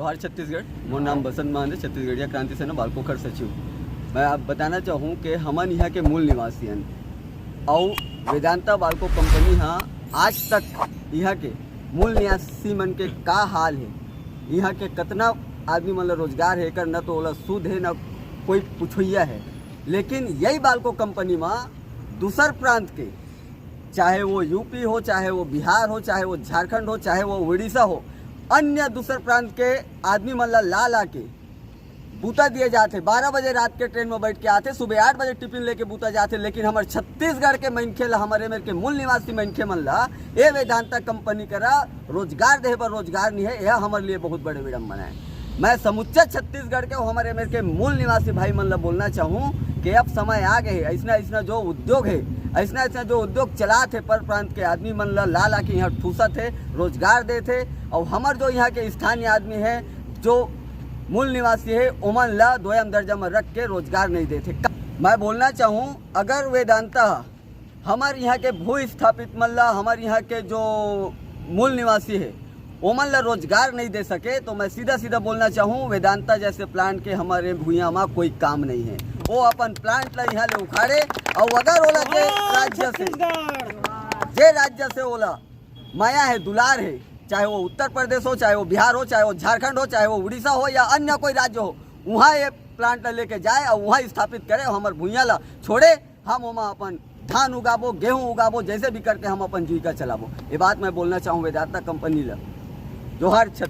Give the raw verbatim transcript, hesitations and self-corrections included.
जोहार छत्तीसगढ़, मोर नाम बसंत महंत हे, छत्तीसगढ़िया क्रांति सेना बालको खर सचिव। मैं आप बताना चाहूँ कि हमन यहाँ के मूल निवासी हन, अउ वेदांता बालको कंपनी हा आज तक यहाँ के मूल निवासी मन के का हाल हे, यहाँ के कतना आदमी मन ला रोजगार हे, एकर न तो ओला सुध हे, न कोई पुछोइया हे। लेकिन यही बालको कंपनी मा दूसर प्रांत के, चाहे वो यूपी हो, चाहे वो बिहार हो, चाहे वो झारखंड हो, चाहे वो उड़ीसा हो, अन्य दूसर प्रांत के आदमी मन ला ला ला के बूता दिए जाथे। बारह बजे रात के ट्रेन में बैठ के आथे, सुबह आठ बजे टिफिन लेके बूता जाथे, लेकिन हमर छत्तीसगढ़ के मनखे ला, हमर एमेर के मूल निवासी मनखे मन ला ए वेदांता कंपनी करा रोजगार देहे बर रोजगार नहीं है। यह हमर लिए बहुत बड़े विडम्बना है। मैं समुच्चा छत्तीसगढ़ के अउ हमर एमेर के मूल निवासी भाई मन ला बोलना चाहूँ कि अब समय आ गए हे, ऐसना ऐसना जो उद्योग हे, ऐसना ऐसना जो उद्योग चलात हे, पर प्रांत के आदमी मन ला ला ला के यहाँ ठूसत हे, रोजगार देत हे, अउ हमर जो यहाँ के स्थानीय आदमी हे, जो मूल निवासी हे, ओमन ला दोयम दर्जा में रख के रोजगार नहीं देत हे। मैं बोलना चाहूँ, अगर वेदांता हमर यहाँ के भू स्थापित मन ला, हमर यहाँ के जो मूल निवासी हे, ओमन ला रोजगार नहीं दे सके, तो मैं सीधा सीधा बोलना चाहूँ, वेदांता जैसे प्लांट के हमर ए भुइयां मा कोई काम नहीं है। वो अपन प्लांट ला यहाँ ले उखाड़े, अउ अगर ओला जे राज्य से, जे राज्य से ओला माया है, दुलार है, चाहे वो उत्तर प्रदेश हो, चाहे वो बिहार हो, चाहे वो झारखंड हो, चाहे वो उड़ीसा हो या अन्य कोई राज्य हो, वहाँ ये प्लांट ला लेके जाए अउ वहाँ स्थापित करे अउ हमर भुइयां ला छोड़े। हम ओमा अपन धान उगाबो, गेहूं उगाबो, जैसे भी करके हम अपन जीविका चलाबो। ये बात मैं बोलना चाहूँ वेदांता कंपनी ला। जोहार छत्तीसगढ़।